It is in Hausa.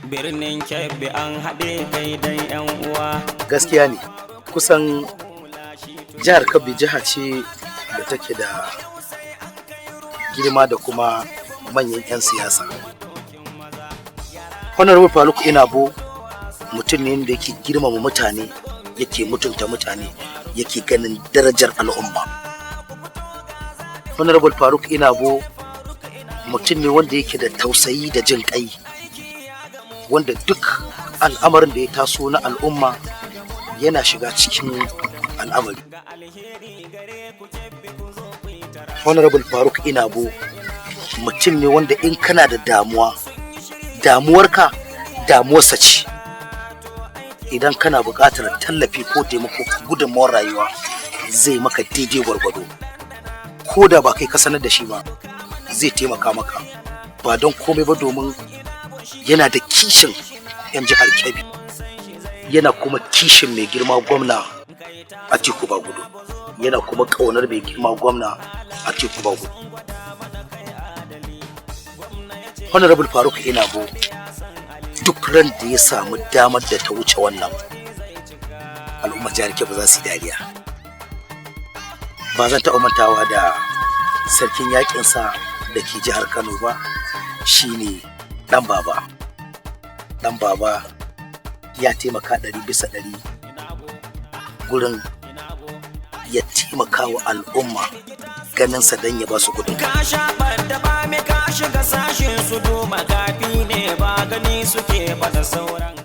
Birnin Kebbi an haɗe kai dan 'yan uwa. Gaskiya ne, kusan jihar Kebbi jiha ce da take da girma da kuma manyan 'yan siyasa. Honorable Faruk Inabo mutum ne da yake girmama mutane, yake mutunta mutane, yake ganin darajar al'umma. Honorable Faruk Inabo mutum ne wanda yake da tausayi da jin kai, wanda duk al'amarin da ya taso na al'umma yana shiga cikin al'amari. Honorable Faruk Inabo mutum ne wanda in kana da damuwa, damuwarka damuwarsa ce. Idan kana buƙatar tallafi ko taimako ko gudunmawar rayuwa, zai maka daidai gwargwado. Ko da ba kai ka sanar da shi ba, zai taimaka maka, ba don komai ba domin yana da kishin 'yan jihar Kebbi, yana kuma kishin mai girma gwamna Atiku Bagudu, yana kuma ƙaunar mai girma gwamna Atiku Bagudu. Honorable Faruk Inabo, duk ran da ya samu damar da ta wuce wannan, al'ummar jihar Kebbi za su yi dariya. Ba zan taɓa mantawa da sarkin yakinsa da ke jihar Kano ba, shine Ɗan Baba. Ɗan Baba ya taimaka 100% gurin ya taimaka wa al'umma ganinsa don ya ba su gudun. Ka sha da ba me ka shiga sashin su doma kafi ne ba gani suke ba da sauran.